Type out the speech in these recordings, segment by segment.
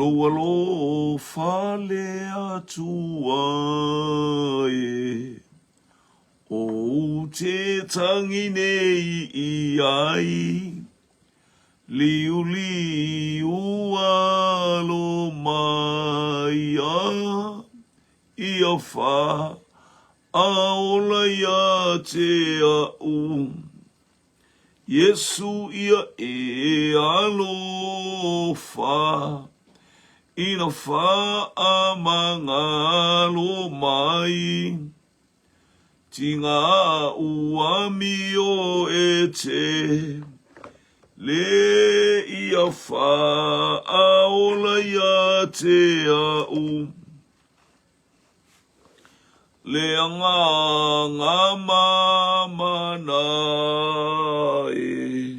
Lou alofa le Atua e, Ou te tangi nei i ai, Liuliu alo mai a ia wha a ola ia te au. Iesu ia e alofa, Ina whaamangalo mai. Tinga ua mio e te le ia whaaola ia te au. Le agaga mamana e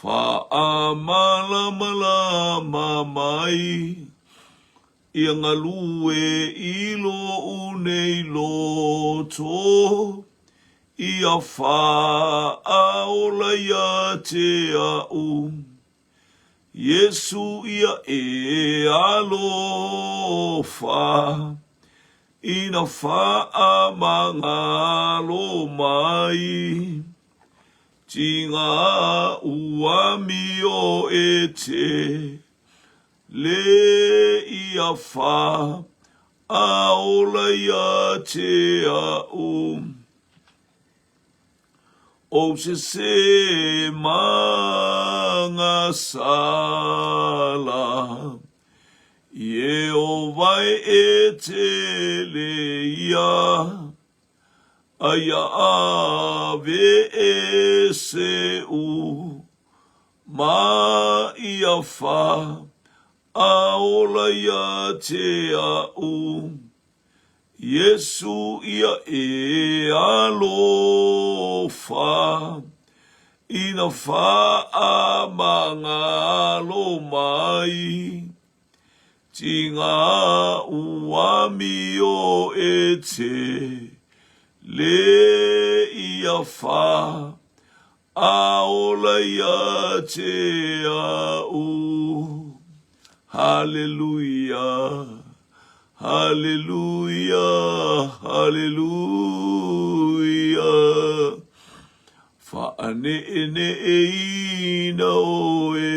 whaamalamalama mai. Ia galue i lou nei loto, ia whaaola ia te au. Iesu ia e alofa, ina whaamangalo mai. Tinga ua mio e te Le ia wha a ola ia te au. O se se mangasala, I e o vai e te le ia, Aia ave e se u Ma ia wha a ola ia te au. Iesu ia e alofa, Ina wha a mangalo mai. Tinga ua mio e te le ia wha a ola ia te au. Haleluia, haleluia, haleluia. Whaane'ene'eina oe,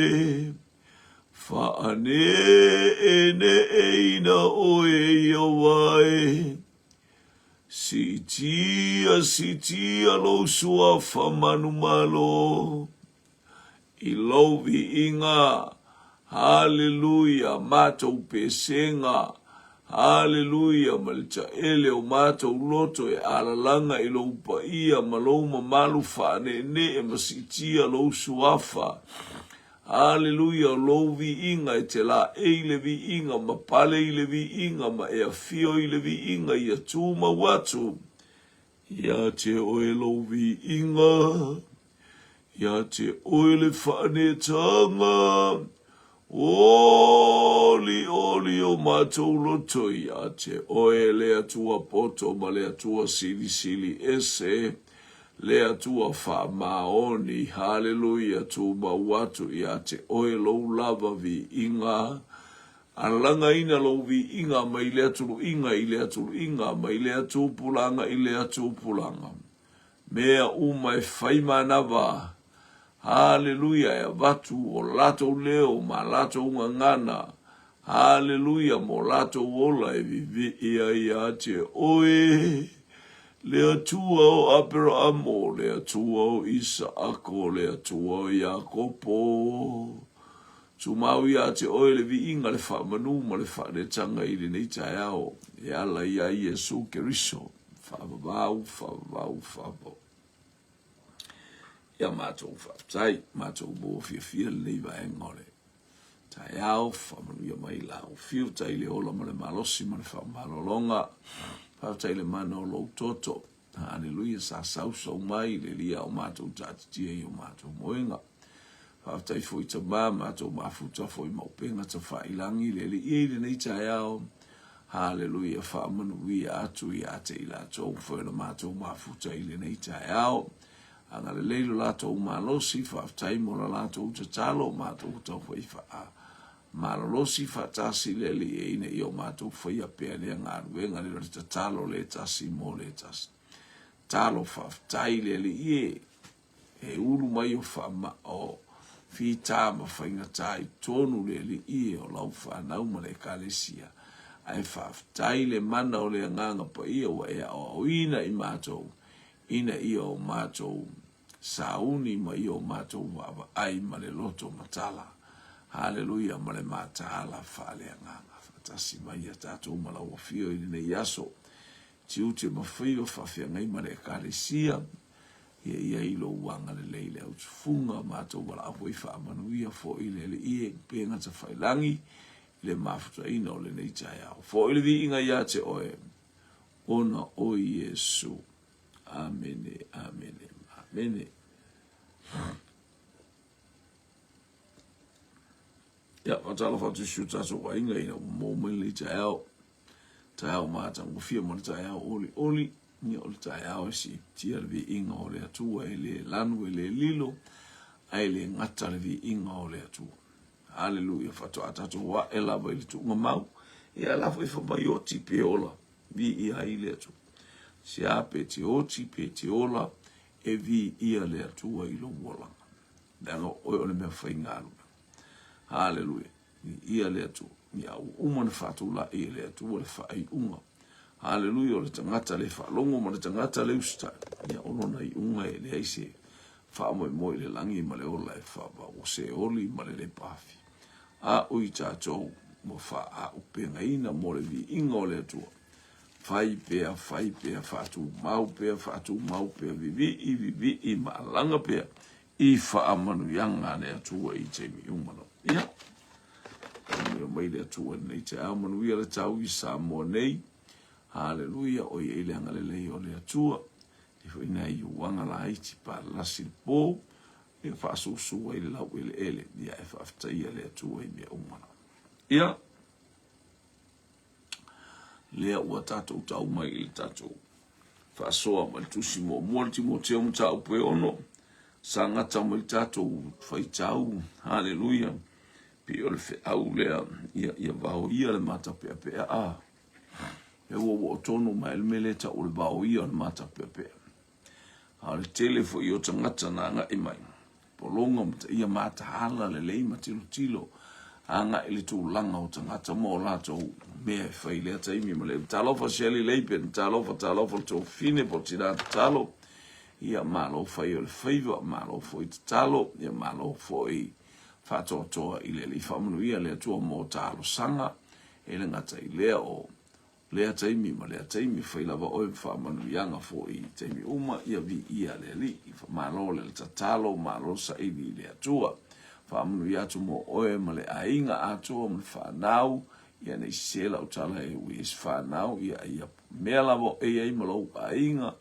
whaane'ene'eina oe ia wai. Siitia, siitia lou suafa manumalo i lou viiga. Haleluia, matou pesega. Haleluia, ma le taele o matou loto e alalaga i lou paia ma lou mamalu faaneenee ma siitia lou suafa. Haleluia, o lou viiga e te laei i le viiga ma pale i le viiga ma e afio i le viiga ia tumau atu ia te oe lou viiga, ia te oe le faaneetaga. Oli oli o matou loto ia te oe le Atua poto ma le Atua silisili ese, le Atua faamaoni. Haleluia, tumau atu ia te oe lou lava viiga. Alagaina lou viiga mai lea tuluiga i lea tuluiga, mai lea tupulaga i lea tupulaga. Mea uma e fai manava. Haleluia, e avatu o latou leo ma latou gagana. Haleluia, mo latou ola e vivii ai ia te oe, le Atua o Aperaamo, le Atua o Isaako, le Atua o Iakopo. Tumau ia te oe le viiga, le faamanu ma le faanetaga i lenei taeao, e ala ia Iesu Keriso. Faavavau, faavavau, faavavau. Ia matou faafetai, matou maua fiafia lenei vaega o le taeao, faamanuia mai la u fiu, tai le ola ma le malosi ma le faamalologa. Faafetai le mana o lou toto. Haleluia, sa sausau mai le lia o matou taatitia i o matou moega. Faafetai foi Tama, matou mafuta foi ma upega tafailangi le Alii i lenei taeao. Haleluia, faamanuia atu ia te i latou foi o le matou mafuta i lenei taeao. Agalelei lo latou malosi, faafetai mo la latou tatalo, matou tau foi faa. Malolosi faatasi le Alii e ina ia o matou faia pea lea galuega lea o le tatalo le tasi mo le tasi. Talo faafetai le Alii e, e ulu mai o faama o fita ma faigata i totonu le Alii e o lau fanau ma le Ekalesia. Ae faafetai le mana o le Agaga Paia ua e aoaoina i matou ina ia o matou sauni ma ia o matou vaavaai ma le loto matala. Haleluia ma le mataala faaleagaga. Faatasi mai ia tatou ma lau afio i lenei aso. Tiute ma faiva faafeagai ma le Ekalesia, ia i ai lou agalelei i le autufuga, matou valaau foi faamanuia foi le Alii e upega tafailagi i le mafutaina o lenei taeao. Foi le viiga ia te oe, ona o Iesu. Amene, amene, amene. Ia, faatalofa atu i si o tatou aiga ina ua maua mai lenei taeao. Taeao matagofie ma le taeao olioli. Ia, o le taeao e siitia le viiga o le Atua e le lanu e le lilo, ae le gata le viiga o le Atua. Haleluia, faatoa tatou ae lava i le tuugamau. Ia, la foi fai mai oti pe ola. Viia ai le Atua. Sea pe te oti pe te ola, e viia le Atua i lou olaga. Leaga o oe o le mea faigaluega. Haleluia. Viia le Atua. Ia ua uma ona faatulai e le Atua le faaiuga. Haleluia, o le tagata le faalogo ma le tagata le usitai. Ia o lona iuga e leai se faamoemoe i le lagi ma le ola e faavau, o Seoli ma le lepafi. A o i tatou ua faaaupegaina mo le viiga o le Atua. Fai pea, fai pea, faatumau pea, faatumau pea, vivii, vivii ma alaga pea i faamanuiaga a le Atua i taimi uma lava. Ia, manuia mai le Atua i lenei taeao, manuia le tau i Samoa nei. Haleluia, o i ai le agalelei o le Atua. E foi nai uaga laiti palalasi le po, e faasusu ai le laueleele, ia e faafetaia le Atua i mea uma lava. Ia, lea ua tatou tau mai i le tatou faasoa ma le tusi muamua le Timoteo mataupu e 6, sa gata mai le tatou faitau, haleluia, pei o le feau lea, ia, ia vaoia le matapeapea, a, e ua oo tonu mai le mea lea tau o le vaoia o le matapeapea. A o le tele foi o tagata na agai mai, pologa ma ia mataala lelei ma tilotilo agai i le tulaga o tagata ma o latou mea e fai i lea taimi ma le talofa Shelley Leipen, talofa, talofa le tofine po tina tatalo, ia malo fai o le faiva, malo foi tatalo, ia malo foi faatoatoa i le Alii. Faamanuia le Atua mo talosaga, e le gata i lea o lea taimi ma lea taimi, fai lava oe ma faamanuiaga foi i taimi uma, ia viia le Alii. Malo le tatalo, malo saili i le Atua. Faamanuia atu mo oe ma le aiga atoa ma le fanau, ia nei sese lau tala e ui ai se fanau, ia ia mea lava o e i ai ma lou aiga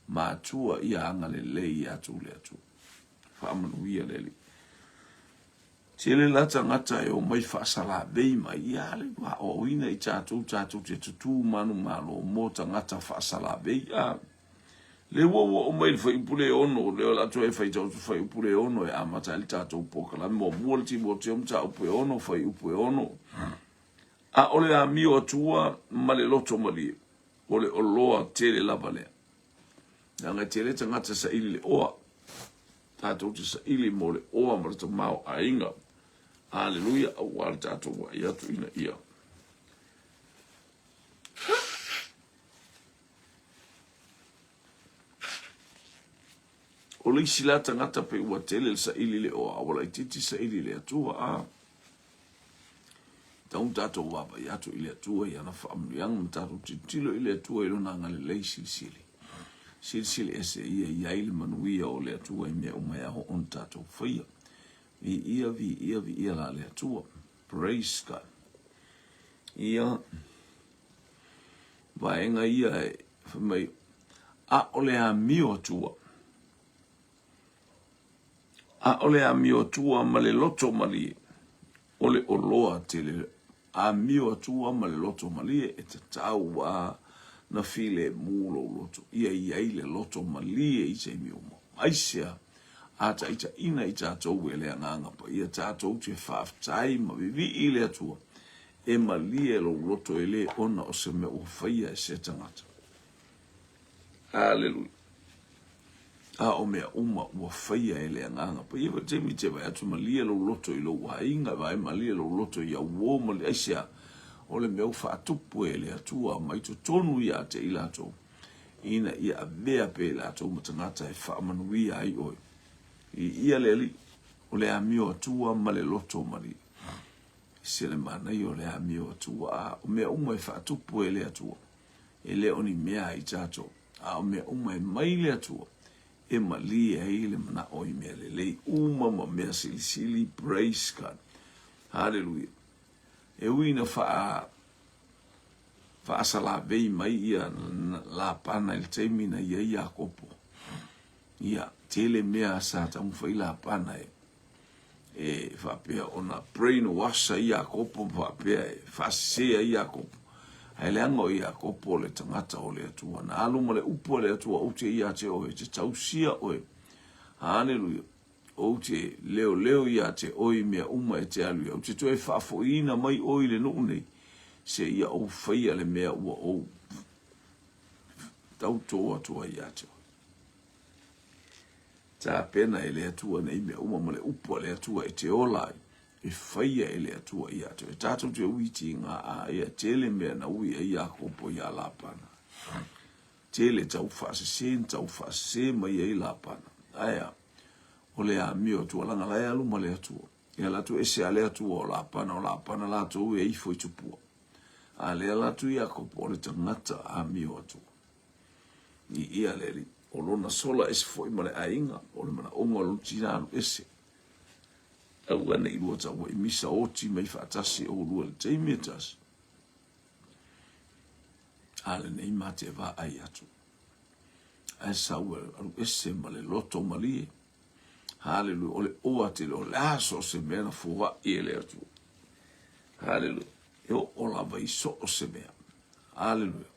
matua, ia agalelei atu le Atua. Faamanuia le Alii. Tele la tagata e omai faasalavei mai, ia le aoaoina i tatou, tatou te tutū manumalo mo tagata faasalavei. A le ua ua oo mai le fuaiupu le 6, lea o le a toe faitau atu fuaiupu le 6 e amata ai le tatou polokalame muamua le Timoteo mataupu e 6, fuaiupu e 6. A o le amio atua ma le loto malie, o le oloa tele lava lea. Leaga e tele tagata saili le oa. Tatou te saili mo le oa ma le tamaoaiga. Aleluia, aua le tatou vaai atu ina ia. O le isi la tagata pe ua tele le saili le oa, a ua laitiiti saili le Atua, a. Tatau ona tatou vaavaai atu i le Atua i ana faamanuiaga ma tatou tilotilo i le Atua i lona agalelei silisili. Silisili ese ia i ai le manuia o le Atua i mea uma e ao ona tatou faia. Viia, viia, viia la le Atua. Praise God. Ia, vaega ia e fai mai, ʻaʻole amio atua. ʻAʻole amio atua ma le loto malie, o le oloa tele amio atua ma le loto malie e tatau a na filemu lou loto. Ia i ai le loto malie i taimi uma. Aisea? A taitaiina i tatou e le Agaga Paia, tatou te faafetai ma vivii i le Atua, e malie lou loto e le ona o se mea ua faia e se tagata. Aleluia. A o mea uma ua faia e le Agaga Paia. Foi taimi te vaai atu malie lou loto i lou aiga, vaai malie lou loto i au uo, malie aisea? O le mea ua faatupu e le Atua mai totonu ia te i latou, ina ia avea pea i latou ma tagata e faamanuia ai oe. I ia le Alii, o le amio Atua ma le loto malie. Se le manaia o le amio Atua, a o mea uma e faatupu e le Atua, e le o ni mea i tatou, a o mea uma e mai le Atua, e malie ai le manao i mea lelei uma ma mea silisili. Praise God. Hallelujah. E ui ina faa faasalavei mai ia Lapana i le taimi na i ai Iakopo. Ia, tele mea sa taumafai Lapana e e faapea ona brainwash ai Iakopo ma faapea e faasese ai Iakopo. Ae leaga o Iakopo le tagata o le Atua. Na alu ma le upu a le Atua, ou te ia te oe, te tausia oe. Haleluia. Ou te leoleo ia te oe i mea uma e te alu i ai. Ou te toe faafoiina mai oe i le nuu nei, seia ou faia le mea ua ou tautō atu ai ia te oe. Tapena e le Atua nei mea uma ma le upu a le Atua e te ola ai, e faia e le Atua ia te oe. Tatou te ui tiga a ia tele mea na ui ai Iakopo iā Lapana. Tele tau faasese na tau faasese mai ai Lapana. Ae a? O le amio Atua laga la e alu ma le Atua. E ala atu ese a le Atua o Lapana, o Lapana latou e ifo i tupua. A le ala atu Iakopo o le tagata amio Atua. I ia le Alii. O lona sola ese foi ma le aiga, o le manaoga o lona tina alu ese. Aua ne i lua taua i misa oti mai faatasi oulua i le taimi e tasi. A lenei ma te vaai atu. Ae sau e alu ese ma le loto malie. Haleluia. O le oa tele, o le a so o se mea na foai e le Atua. Haleluia. E oo lava i so o se mea. Haleluia.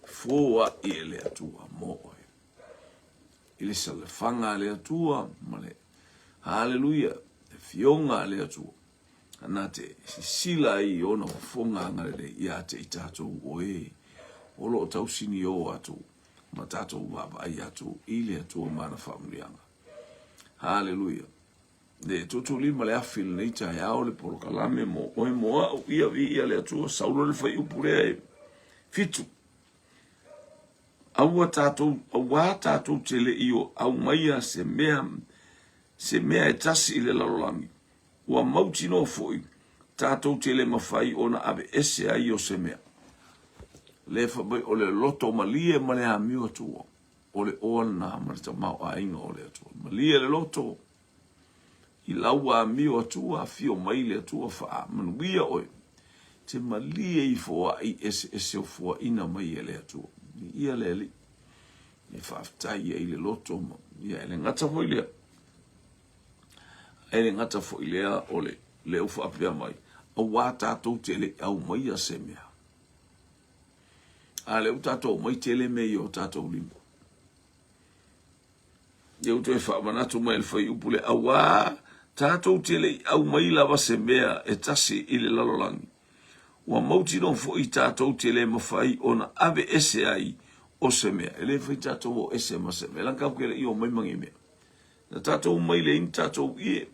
Foai e le Atua mo oe. I le salefaga a le Atua ma le Haleluia. Le fioga a le Atua. Na te sisila ai i ona fofoga agalelei ia te i tatou o e o lo o tausiniō atu ma tatou vaavaai atu i le Atua ma ana faamanuiaga. Haleluia. Le tuutuulima le afi i lenei taeao le polokalame mo oe mo au ia viia le Atua saulo le fuaiupu lea e fitu. Aua tatou, auā tatou te le i o aumaia se mea, se mea e tasi i le lalolagi. Ua mautinoa foi, tatou te le mafai ona aveese ai o se mea. Le fai mai o le loto malie ma le amio Atua, o le oa lena ma le tamaoaiga o le Atua. Malie le loto i lau amio Atua, afio mai le Atua faamanuia oe. Te malie i foai eseese o foaina mai e le Atua. Ia le Alii e faafetai ai le loto ma ia e le gata foi lea. E le gata foi lea o le lea ua faapea mai, auā tatou te le i aumaia se mea. A lea ua tatou aumai tele mea i o tatou lima. Ia ua toe faamanatu mai le fuaiupu lea, auā tatou te le i aumai lava se mea e tasi i le lalolagi. Ua mautinoa foi tatou te le mafai ona aveese ai o se mea. E le mafai tatou o ese ma se mea. Leaga tatou te le i omai ma ni mea. Na tatou omai leai ni tatou ie.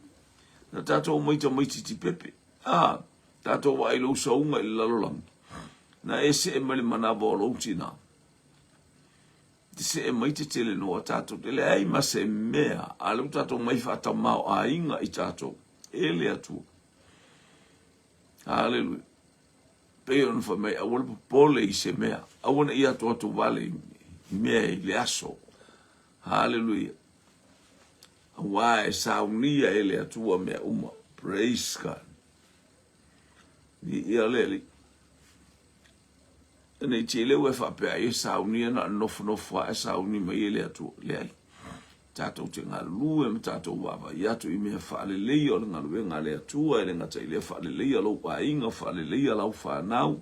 Na tatou omai tamaititi pepe. A, tatou vaai lou sauga i le lalolagi. Na e see mai le manava o lou tina. Te see mai te tele noa tatou te leai ma se mea. A lea ua tatou mai faatamaoaiga i tatou. E le Atua. Haleluia. Pei ona fai mai, aua le popole i se mea. Aua ne i atoato vale i mea i le aso. Haleluia. Auā e saunia e le Atua mea uma. Praise God. Viia le Alii. Nei tele ua e faapea ai e saunia na o le nofonofo lava e sauni mai e le Atua. Leai. Tatou te galulue ma tatou vaavaai atu i mea faaleleia o le galuega a le Atua, e le gata i lea faaleleia lou aiga, faaleleia lau fanau,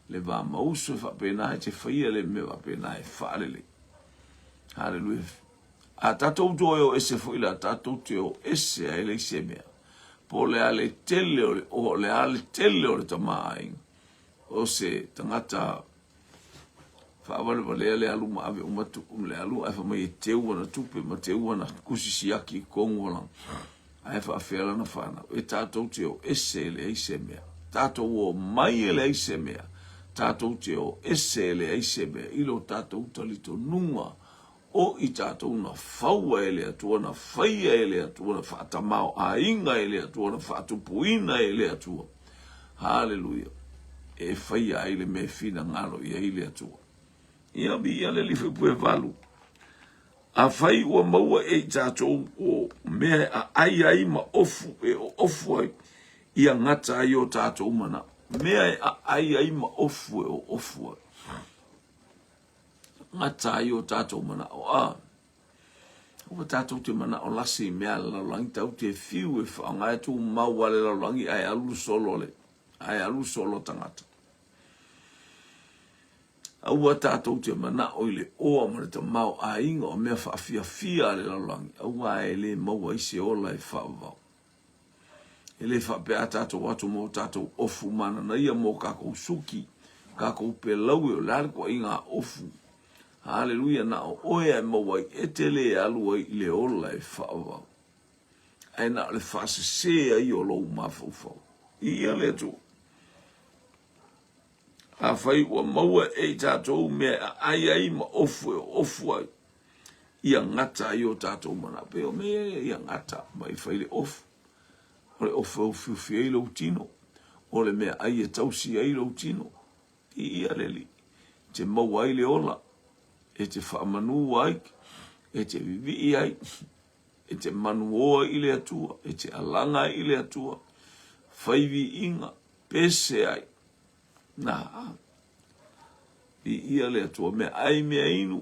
le va mausu e faapena e te faia le mea faapena e faalelei. Haleluia. A tatou toe o ese foi la, tatou te o ese a e leai se mea. Po o le a le tele o le o le a le tele o le tamaaiga o se tagata faavalevalea le alu ma ave uma tu, le alu ae fai mai e teu ana tupe ma teu ana kusi siaki i totonu o lana ae faafefea lana fanau. E tatou te o ese e leai se mea. Tatou o mai e leai se mea. Tatou te o ese e leai se mea i lo tatou talitonuga o i tatou na faua e le Atua, na faia e le Atua, na faatamaoaiga e le Atua, na faatupuina e le Atua. Haleluia! E faia ai le mea e finagalo i ai le Atua. Ia, viia le Alii Faipue 8. Afai ua maua e i tatou o mea e aai ai ma ofu e oofu ai, ia gata ai o tatou manao. Mea e aai ai ma ofu e oofu ai. Gata ai o tatou manao. A, ua tatou te manao lasi i mea a le lalolagi, tau te fiu e whaonga e tū mau a le lalolagi ae alu solo le, ae alu solo tangata. Aua tatou te manao i le oa ma le tamaoaiga o mea faafiafia a le lalolagi, aua e le maua ai se ola e faavavau. E le faapea a tatou atu mo tatou ofu mananaia mo kakou suki, kakou pelaue, o le a le koaiga ofu. Haleluia, na o oe ae maua ai e te le alu ai i le ola e faavavau. Ae na o le faasese ai o lou mafaufau. Viia le Atua. Afai ua maua e i tatou mea e aai ai ma ofu e ofu ai, ia gata ai o tatou manao. Pei o mea ia, ia gata ma i fai le ofu. O le ofu e ufiufi ai lou tino. O le mea ai e tausi ai lou tino. I ia le Alii. E te maua ai le ola. E te faamanu ai. E te vivii ai. E te manuō ai i le Atua. E te alaga ai i le Atua. Fai viiga. Pese ai. Nā, viia le Atua, mea ai, mea inu,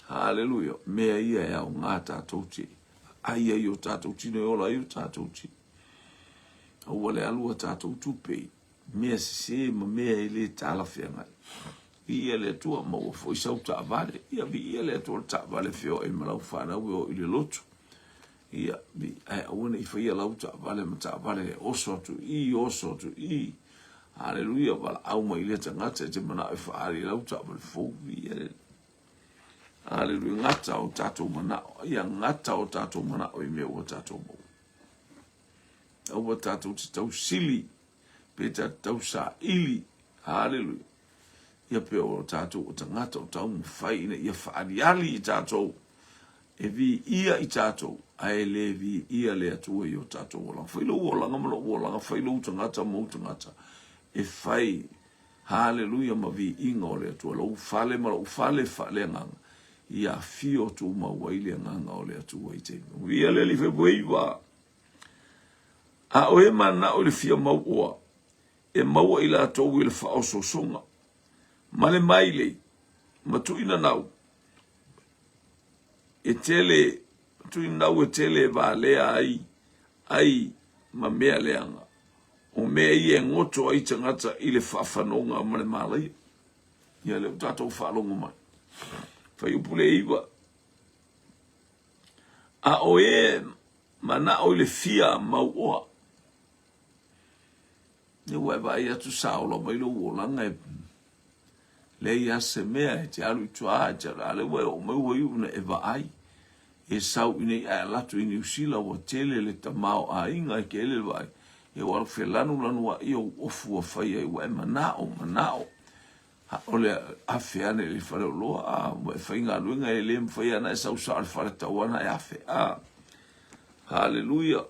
haleluia, mea ia e aogā tatou te ai ai o tatou tino e ola ai o tatou tino. Aua le alu a tatou tupe i mea sesē ma mea e le talafeagai. Viia le Atua, maua foi sau taavale. Ia, viia le Atua le taavale feoai ma lau fanau e o i le lotu. Ia, ae aua ne i faia lau taavale ma taavale e oso atu i i, oso atu i i. Haleluia, valaau mai i lea tagata e te manao e faaali i lau taavale fou. Viia le Haleluia, gata o tatou manao. Ia gata o tatou manao i mea ua tatou maua. Aua tatou te tausili, pe tatou tausaili. Haleluia. Ia pe o tatou o tagata o taumafai ina ia faaaliali i tatou E viia i tatou, ae le viia le Atua i o tatou olaga. Fai lou olaga ma lou olaga, fai lou tagata ma ou tagata, e fai, haleluia, ma viiga o le Atua, lou fale ma lou fale faaleagaga, ia afio tumau ai le agaga o le Atua i taimi. Viia le Alii Faipueiva! A o e manao i le fia mauoa, e maua i latou i le faaosoosoga, ma le mailei, ma tuuinanau, E tele tuinau e tele e valea ai ai ma mea leaga. O mea ia e goto ai tagata i le faafanoga ma le malaia. Ia lea ua tatou faalogo mai. Fuaiupu le 9. A o e manao i le fia mauoa. Ia ua e vaai atu sa ola mai lou olaga e Leai a se mea e te alu i tua e te alu, a lea ua e oo mai ua iu ina e vaai e sau i nei ae alu atu i Niu Sila ua tele le tamaoaiga e tele le vaai ia ua alu felanulanu ai ou ofu ua fai ai ua e manao manao o le afe ane i le faleoloa a ua e faigaluega e le mafai ana e sau sao i le faletau ana e afe a haleluia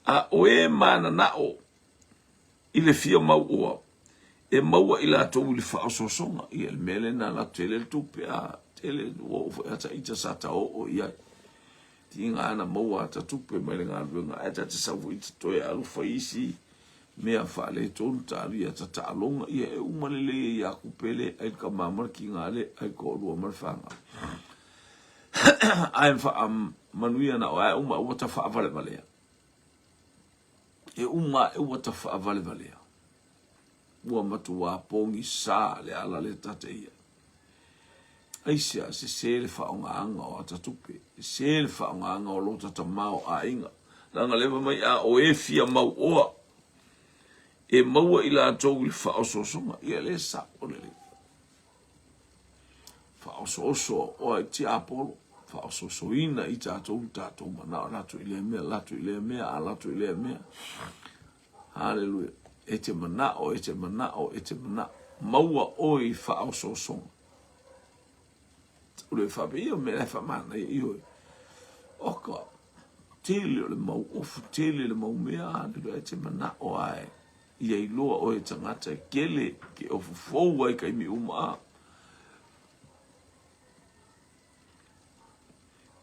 a o e mananao i le fia mauoa, e maua i latou i le faaosoosoga. Ia, le mea lena la tele le tupe, a tele, ua oo foi ata ita sa ta oo i ai. Tiga ana maua ata tupe mai le galuega, ae ta te sau foi ta toe alu fai isi mea faaletonu, ta alu ia ta taaloga, ia e uma lelei ai ia kupe le ai le tama ma le kiga le ai le toalua ma le fanau. Ae faamanuia na o ae uma ua ta faavalevalea. E uma ae ua ta faavalevalea. Ua matuā pogisa le ala lea ta te ia. Aisea, sese le faaaogaina o ata tupe, sese le faaaogaina o lota tamaoaiga, leaga lea fai mai a o e fia mauoa e maua i latou i le faaosoosoga. Ia lea e sao lelei. Faaosooso oa i tiapolo, faaosoosoina i tatou le tatou manao, latou i lea mea, latou i lea mea, a latou i lea mea. Haleluia. E te manao, e te manao, e te manao. Maua oe i faaosoosoga. O le faapea, ia mea la e faamanaia i oe. Oka, tele o le mau ofu, tele le mau mea, haleluia, e te manao ae. Ia iloa oe e tagata e kele ke ofu fou ai kaimi uma a.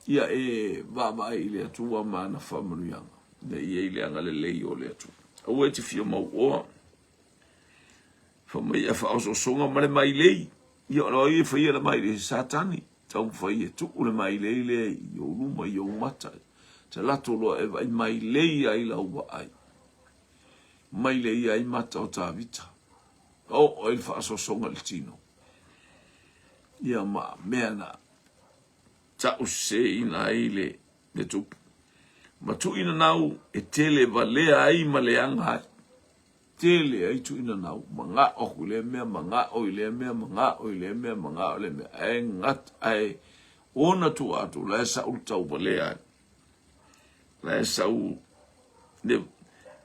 Ia e vaavaai i le Atua ma ana faamanuiaga, ina ia i le agalelei o le Atua. Aua e te fia mauoa. Fai mai a faaosoosoga ma le mailei. Ia o ai e faia le mailei? Satani. Taumafai e tuu le mailei lea i ou luma, i ou mata. Te lato loa e vaai mailei ai lau vaai. Mailei ai mata o Tavita. Oo ai le faaosoosoga i le tino. Ia ma mea na tauseseina ai le, le tupu. Ma tuuinanau e tele valea ai ma leaga ai. Tele ai tuuinanau, magao aku i lea mea, magao i lea mea, magao i lea mea, magao i lea mea. Ae gat, ae ona tua atu, la e sau le tau valea ai. La e sau le,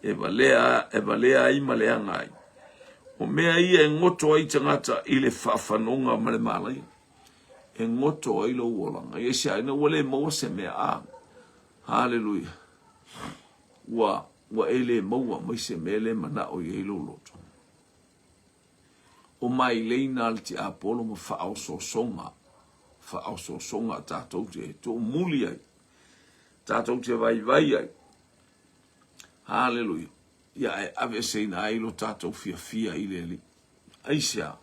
e valea, e valea ai ma leaga ai. O mea ia e goto ai tagata i le faafanoga ma le malaia. E goto ai lou olaga. Ia se aina ua le maua se mea a. Haleluia. Ua, ua e le maua mai se mea le manao i ai lou loto. O mailei na le tiapolo ma faaosoosoga, faaosoosoga tatou te tuumuli ai, tatou te vaivai ai. Haleluia. Ia e aveeseina ai lo tatou fiafia i le Alii. Aisea?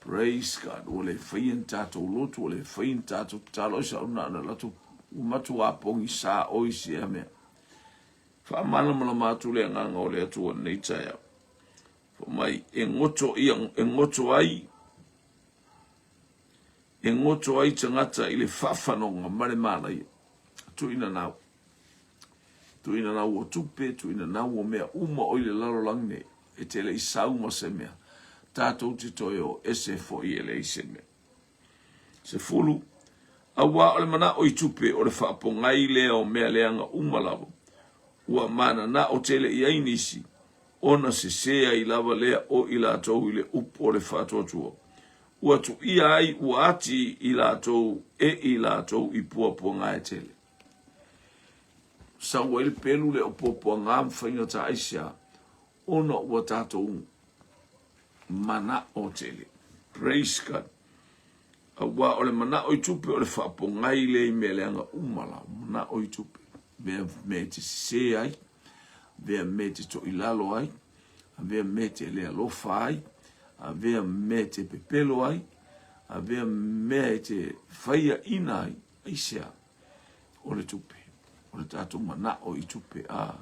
Praise God. Ua le faia ni tatou lotu, ua le faia ni tatou tatalo, aisea o na na latou ua matua pogisa oi sia mea. Faamalamalama atu le agaga o le Atua i lenei taeao. Fai mai, e goto ia, e goto ai, e goto ai tagata i le faafanoga ma le manaia. Tuuina nau. Tuuina nau o tupe, tuuina nau o mea uma o i le lalolagi nei. E te le i sau ma se mea. Tatou te toe o ese foi e leai se mea. 10, Auā o le manao i tupe o le faapogai lea o mea leaga uma lava, ua mananao tele i ai nisi, ona sese ai lava lea o i latou i le upu o le faatuatua. Ua tuia ai ua ati i latou e i latou i puapuaga e tele. Sau ai le pelu lea o puapuaga ma faigata aisea? Ona ua tatou manao tele. Praise God. Aua o le manao i tupe o le faapogai lea i mea leaga uma la. Manao i tupe. Mea, mea e te sese ai, avea mea e te toilalo ai, avea mea e te le alofa ai, avea mea e te pepelo ai, avea mea e te faiaina ai. Aisea? O le tupe. O le tatou manao i tupe. A,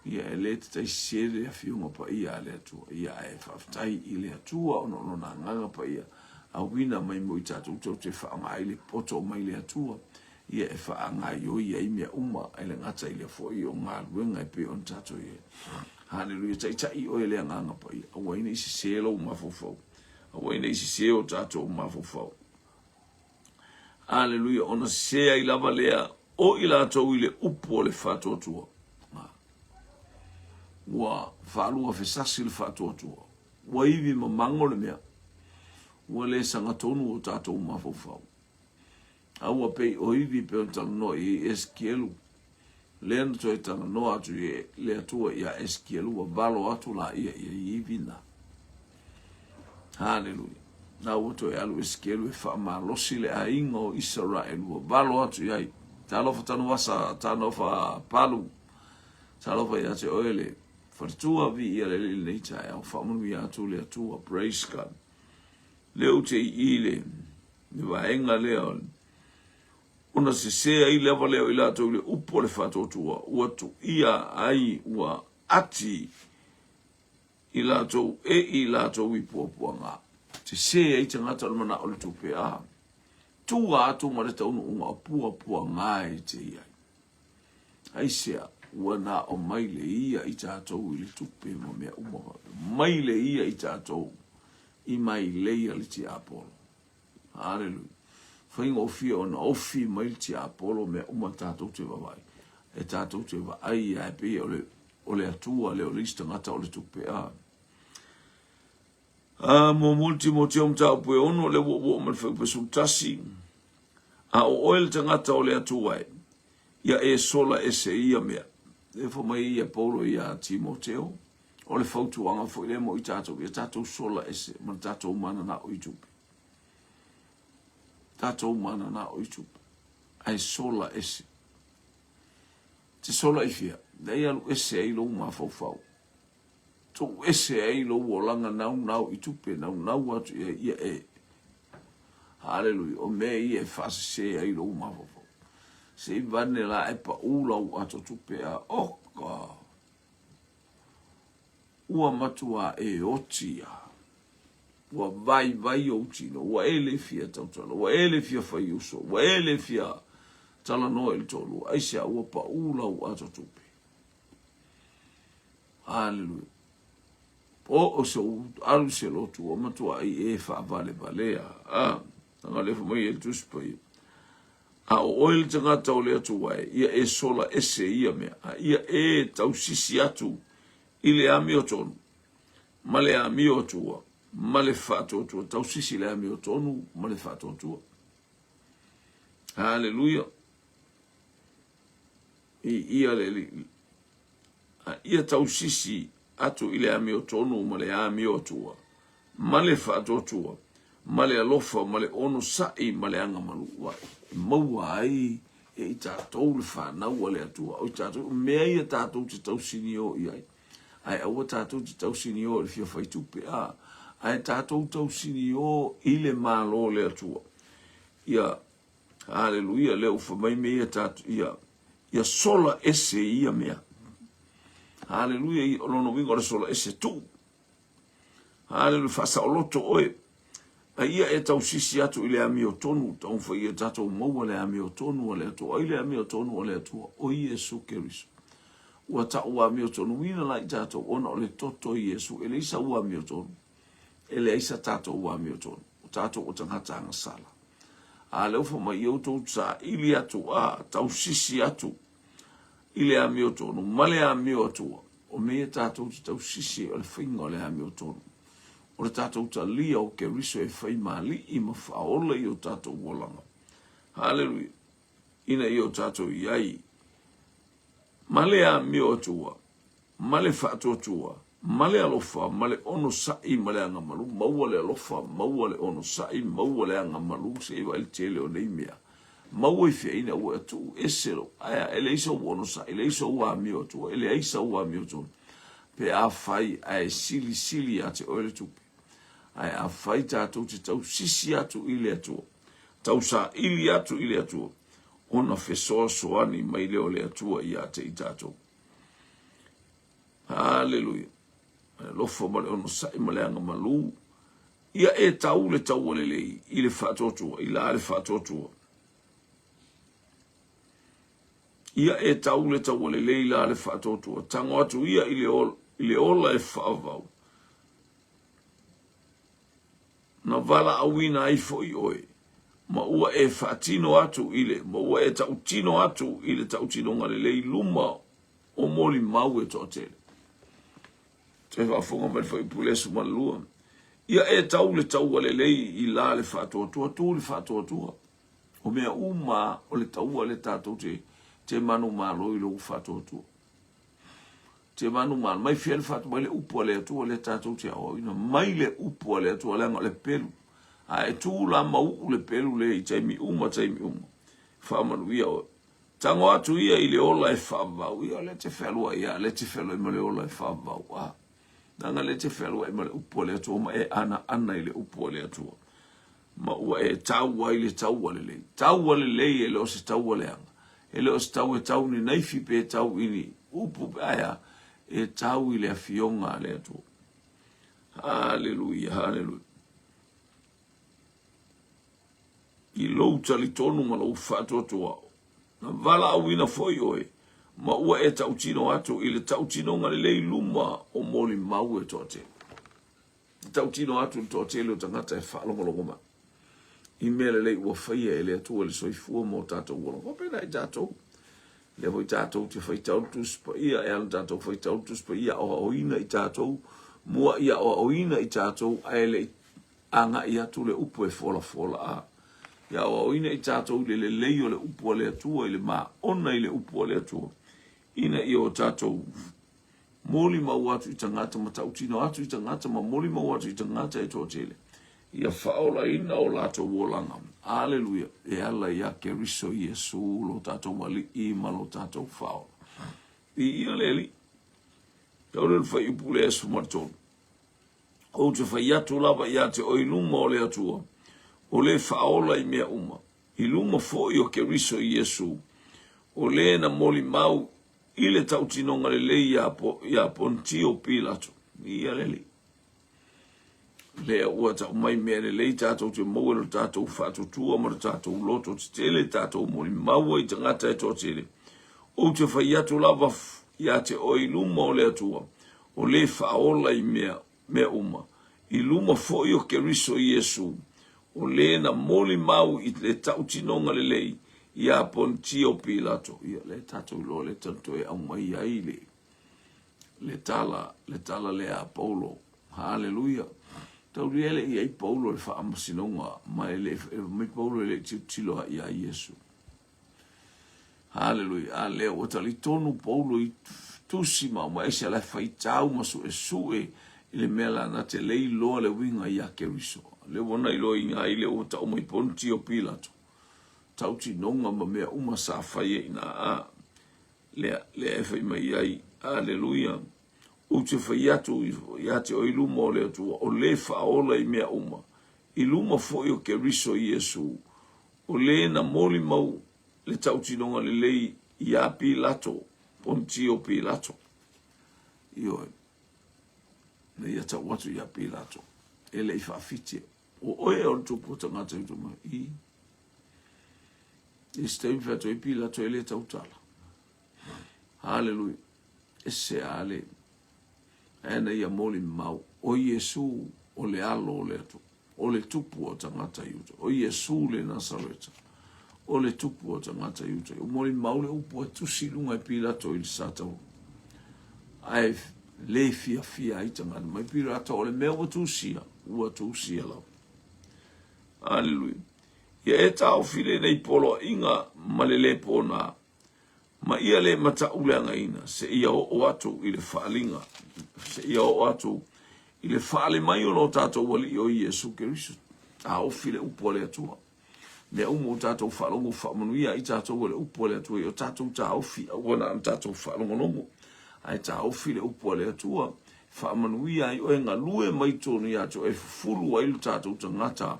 ia e le tatai sese le Afioga Paia a le Atua. Ia ae faafetai i le Atua ona o Lona Agaga Paia auina mai mo i tatou tou te faaaoga ai le poto mai le Atua. Ia e faagaioi ai mea uma e le gata i lea foi o galuega e pei ona tatou i ai. Haleluia, taitai oe e le Agaga Paia, aua ai ne i sese lou mafaufau, aua ai ne i sese o tatou mafaufau. Aleluia, ona sese ai lava lea o i latou i le upu o le faatuatua. Ua faalua fesasi le faatuatua. Ua ivi mamago le mea. Ua le sagatonu o tatou mafaufau. A ua pei o ivi pei ona talanoa i ai Esekielu. Lea na toe talanoa atu i le Atua iā Esekielu, ua valo atu laia i ivi na. Haleluia. Na ua toe alu Esekielu e faamalosi le aiga o Isaraelu, ua valo atu i ai. Talofa Tanuvasa, talofa Palu, talofa ia te oe le faletua, viia le Alii i lenei taeao, faamanuia atu le Atua, praise God. Lea ou te i i le, le vaega lea o ona sese ai lava lea o i latou i le upu o le faatuatua, ua tuia ai ua ati i latou e i latou i puapuaga. Sese ai tagata o le manao o le tupe, a. tua atu ma le taunuuga o puapuaga e te i ai. Aisea? Ua na o mai le ia i tatou i le tupe ma mea uma faapea. Mai le ia i tatou i mailei a le tiapolo. Haleluia. Faigofie ona ofi mai le tiapolo mea uma tatou te vaavaai. E tatou te vaai ia e pei o le, o le Atua lea o le isi tagata o le tupe. A. A, muamua le Timoteo mataupu e ono, lea ua oo mai le fuaiupu e 11. A o oe le tagata o le Atua e, ia e sola ese i ia mea. Lea fai mai ia Paulo iā Timoteo, o le fautuaga foi lea mo i tatou, ia tatou sola ese ma le tatou mananao i tupe. Tatou mananao i tupe. Ae sola ese. Te sola i fea? Lea alu ese ai lou mafaufau. Tuu ese ai lou olaga naunau i tupe, naunau atu i ai ia e. Haleluia. O mea ia e faasese ai lou mafaufau. Se i vane la e paʻu lau ato tupe a oka. Ua matua e oti ia. Ua vaivai ou tino, ua e le fia tautala, ua e le fia fai uso, ua e le fia talanoa i le toalua. Aisea ua paʻu lau ato tupe. Haleluia. Po o se alu se lotu ua matuai e faavalevalea. A, leaga lea fai mai e le Tusi Paia. A o oe le tagata o le Atua e, ia e sola ese ia mea, a ia e tausisi atu i le amiotonu, ma le amiotua, ma le faatuatua. Tausisi i le amiotonu ma le faatuatua. Haleluia. I ia le Alii, a ia tausisi atu i le amiotonu ma le amioatua, ma le faatuatua, ma le alofa, ma le onosai, ma le agamalu, ua e maua ai e i tatou le fanau a le Atua. O i tatou, o mea ia tatou te tausinio i ai. Ae aua tatou te tausinio i le fia fai tupe, a, ae tatou tausinio i le Malo o le Atua. Ia, Haleluia, lea ua fai mai mea ia tatou, ia, ia sola ese i ia mea. Haleluia, o lona uiga o le sola ese tuu. Haleluia, faasaoloto oe. A ia e tausisi atu i le amiotonu, taumafai ia tatou maua le amiotonu a le Atua. Ai le amiotonu a le Atua, o Iesu Keriso. Ua tau amiotonuina la i tatou ona o le toto i Iesu. E leai sau amiotonu. E leai sa tatou amiotonu. O tatou o tagata agasala. A lea ua fai mai, ia outou saili atu a tausisi atu i le amiotonu ma le amioatua. O mea ia tatou te tausisi o le faiga o le amiotonu. O le tatou talia o Keriso e fai ma alii ma faaola i o tatou olaga. Haleluia. Ina ia o tatou i ai ma le amioatua ma le faatuatua, ma le alofa, ma le onosai, ma le agamalu, maua le alofa, maua le onosai, maua le agamalu, se i vaai le tele o nei mea. Maua i fea ina ua tuu ese lou, ae e leai sou onosai, e leai sou amioatua, e leai sau amiotonu, pe afai ae silisili ia te oe le tupe. Ae afai tatou te tausisi atu i le Atua, tausaili atu i le Atua, ona fesoasoani mai lea o le Atua ia te i tatou. Haleluia. Ma le alofa ma le onosai ma le agamalu. Ia e tau le taua lelei i le faatuatua, i la le faatuatua. Ia e tau le taua lelei i la le faatuatua. Tago atu ia i le ola, i le ola e faavavau. Na valaauina ai foi oe, ma ua e faatino atu i le, ma ua e tautino atu i le tautinoga lelei luma o molimau e toatele. Toe faafofoga mai le fuaiupu le 12. Ia e tau le taua lelei i la le faatuatua, tu le faatuatua. O mea uma o le taua le tatou te, te manumalo i lou faatuatua. Te manumalo, mai fia le faatu mai le upu a le Atua lea tatou te aoaoina, mai le upu a le Atua leaga o le pelu. A e tu la ma uu le pelu lea i taimi uma taimi uma. Faamanuia oe. Tago atu ia i le ola e faavavau. Ia o lea e te fealuai lava, lea e te fealuai ma le ola e faavavau. A, leaga lea e te fealuai ma le upu a le Atua ma e anaana i le upu a le Atua. Ma ua e tau ai le taua lelei. Taua lelei e le o se taua leaga. E le o se tau e tau ni naifi pe tau i ni upu pe ae a, e tau i le afioga a le Atua. Haleluia, haleluia. i lou talitonu ma lou faatuatua, na valaauina foi oe, ma ua e tautino atu i le tautinoga lelei i luma o molimau e toatele. E tautino atu i le toatele o tagata e faalogologo mai i mea lelei ua faia e le Atua i le soifua ma o tatou ola. Faapena i tatou. Lea foi tatou te faitau le Tusi Paia, e ala tatou faitau le Tusi Paia, aoaoina i tatou, muai aoaoina i tatou, ae le i agai atu le upu e folafola a. Ia aoaoina i tatou i le lelei o le upu a le Atua, i le maona i le upu a le Atua, ina ia o tatou molimau atu i tagata ma tautino atu i tagata ma molimau atu i tagata e toatele, ia faaolaina o latou olaga. Aleluia! E ala iā Keriso Iesu lo tatou Alii ma lo tatou Faaola. Viia le Alii. Tau lea o le fuaiupu lea e 13. Ou te fai atu lava ia te oe i luma o le Atua, o le faaola i mea uma, i luma foi o Keriso Iesu, o le na molimau i le tautinoga lelei iā Pontio Pilato. Ia le Alii. Lea ua tau mai mea lelei tatou te maua lo tatou faatuatua ma lo tatou loto tetele, tatou molimau ai i tagata e toatele. Ou te fai atu lava ia te oe i luma o le Atua, o le faaola i mea, mea uma, i luma foi o Keriso Iesu, o le na molimau i le tautinoga lelei iā Pontio Pilato. Ia, lea tatou iloa le tala toe aumai ai le, le tala, le tala lea a Paulo. Haleluia. Taulia le i ai Paulo i le faamasinoga, ma e le, e mai Paulo e le i tilotilo a iā Iesu. Haleluia. A lea ua talitonu Paulo i tusi ma aumai se la faitau ma suesue i le mea la na te le iloa le uiga iā Keriso. Le ua na iloa iga ai le ua tau mai Pontio Pilato. Tautinoga ma mea uma sa fai ai ina a. Lea, lea e fai mai ai. Haleluia. Ou te fai atu ia te oe i luma o le Atua, o le faaola i mea uma, i luma foi o Keriso Iesu, O le na molimau le tautinoga lelei iā Pilato, Pontio Pilato. Ioe. Na ia tau atu iā Pilato, e le i faafiti. O oe o le tupu o tagata i mai. I. I se taimi fai atu ai Pilato e le tautala. Haleluia. E se a le. Ae na ia molimau. O Iesu o le alo o le Atua. O le tupu o tagata Iuta. O Iesu le Nasareta. O le tupu o tagata Iuta. O molimau le upu a tusi i luga e Pilato i le Satau. Ae le fiafia ai tagata mai Pilato o le mea ua tusia, ua tusia lava. Aleluia. Ia e taofi lenei poloaiga ma le le pona ma ia le matauleagaina seia oo atu i le faaaliga, seia oo atu i le faale mai o lo tatou Alii o Iesu Keriso. Taofi le upu a le Atua. Mea uma o tatou faalogo faamanuia ai tatou e le upu a le Atua, ia o tatou taofi, aua na o tatou faalogologo, ae taofi le upu a le Atua, faamanuia ai oe, galue mai totonu ia te oe, fufulu ai lo tatou tagata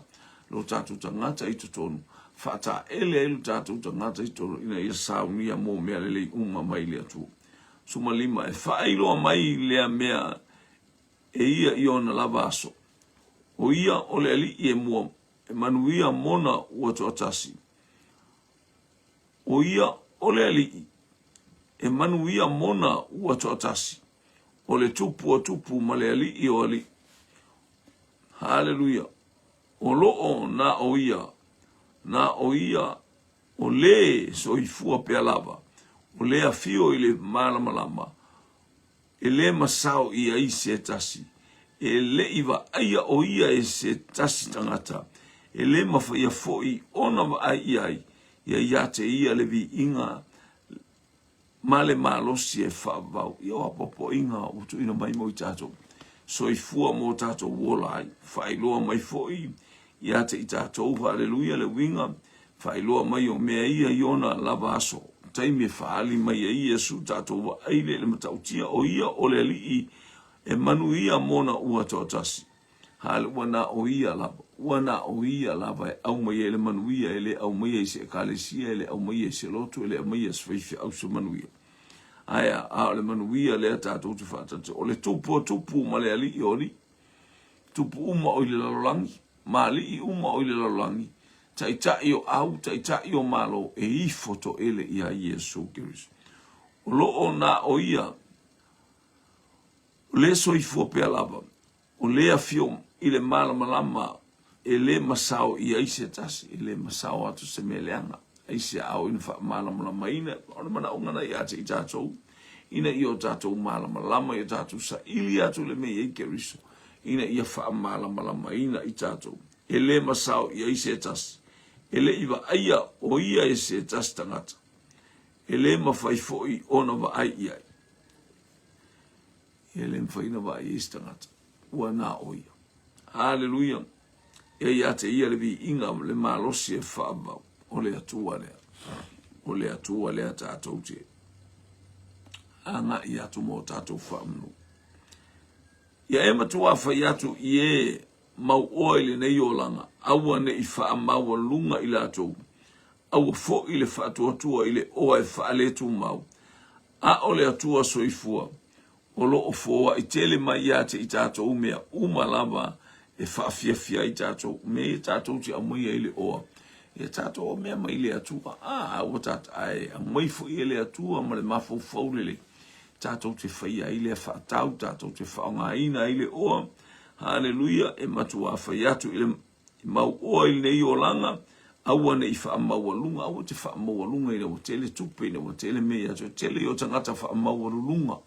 lo tatou tagata i totonu, faataele ai lo tatou tagata i totonu ina ia saunia mo mea lelei uma mai le Atua. 15, e faailoa mai lea mea e ia i ona lava aso. O ia o le Alii e mua e manuia mona ua toatasi. O ia o le Alii e manuia mona ua toatasi. O le Tupu o tupu ma le Alii o alii. Haleluia. O lo o na o ia, na o ia o le soifua pea lava, o le afio i le malamalama, e le masao i ai se tasi, e le i vaaia o ia e se tasi tagata, e le mafaia foi ona vaai i ai, ia ia te ia le viiga ma le malosi e faavavau. Ia o apoapoaiga ua tuuina mai mo i tatou soifua mo tatou ola ai. Faailoa mai foi ia te i tatou, haleluia, le uiga, faailoa mai o mea ia i ona lava aso. Taimi e faaali mai ai Iesu tatou vaai le le matautia o ia o le Alii e manuia mona ua toatasi. Hale, ua na o ia lava, ua na o ia lava e aumai ai le manuia, e le aumaia i se ekalesia, e le aumaia i se lotu, e le aumaia i se faifeau se manuia. Ae a, a o le manuia lea tatou te faatasi, o le tupu o tupu ma le alii o alii. Tupu uma o i le lalolagi, ma alii uma o i le lalolagi. Taitai o au, Taitai o Malo e ifo toele ia Iesu Keriso. O lo o na o ia, o le soifua pea lava, o le afio i le malamalama e le masao i ai se tasi, e le masao atu se mea leaga, ai se ao ina faamalamalamaina, o le manaoga na ia te i tatou, ina ia o tatou malamalama, ia o tatou saili atu le mea i ai Keriso, ina ia faamalamalamaina i tatou. E le masao i ai se tasi, e le i vaaia o ia e se tasi tagata, e le mafai foi ona vaai i ai. E le mafai ona vaai i ai se tagata, ua na o ia. Haleluia! E ia te ia le viiga ma le malosi e faavavau, o le Atua lea. O le Atua lea tatou te agai atu mo tatou faamanu. Ia e matuā fai atu i e mauoa i lenei olaga, aua ne i faamaualuga i latou, aua foi le faatuatua i le oa e faaletumau, a o le Atua soifua, o lo o foai tele mai ia te i tatou mea uma lava e faafiafia ai tatou, mea ia tatou te aumaia ai le oa, ia tatou aumea mai le Atua, a ua tatou, ae aumai foi e le Atua ma le mafaufau lelei, tatou te faia ai lea faatau, tatou te faaaogaina ai le oa, haleluia, e matuā fai atu i le mau oa i lenei olaga, aua ne i faamaualuga, aua te faamaualuga ina ua tele tupe, ina ua tele mea ia te oe, tele ia o tagata faamaualuluga.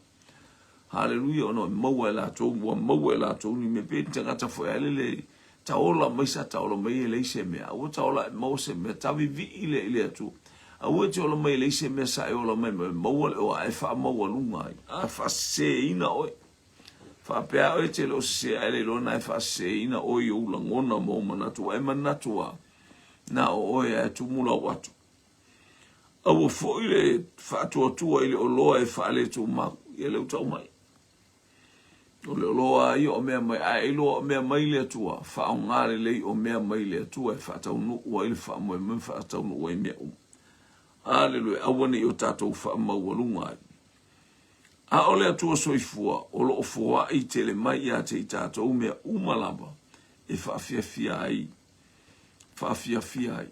Haleluia, ona e maua e latou, ua maua e latou ni mea, pei ni tagata foi a lele taola mai sa taola mai e leai se mea, aua taola e maua se mea, tavivii lea i le Atua. Aua e te ola mai e leai se mea sa e ola mai ma e maua le oa, ae faamaualuga ai, a faaseseina oe. Faapea oe e te le o sese ae le iloa na e faaseseina oe i ou lagona ma ou manatu, ua e manatu a na o oe ae tumu lau atu. Aua foi le faatuatua i le oloa e faaletumau, ia lea ua tau mai. O le oloa a ia o mea mai, ae iloa o mea mai le Atua, faaaoga lelei o mea mai le Atua e faataunuu ai le faamoemoe ma faataunuu ai mea uma. Aleluia, aua ne i o tatou faamaualuga ai. A o le Atua soifua o lo o foai tele mai ia te i tatou mea uma lava e faafiafia ai, faafiafia ai.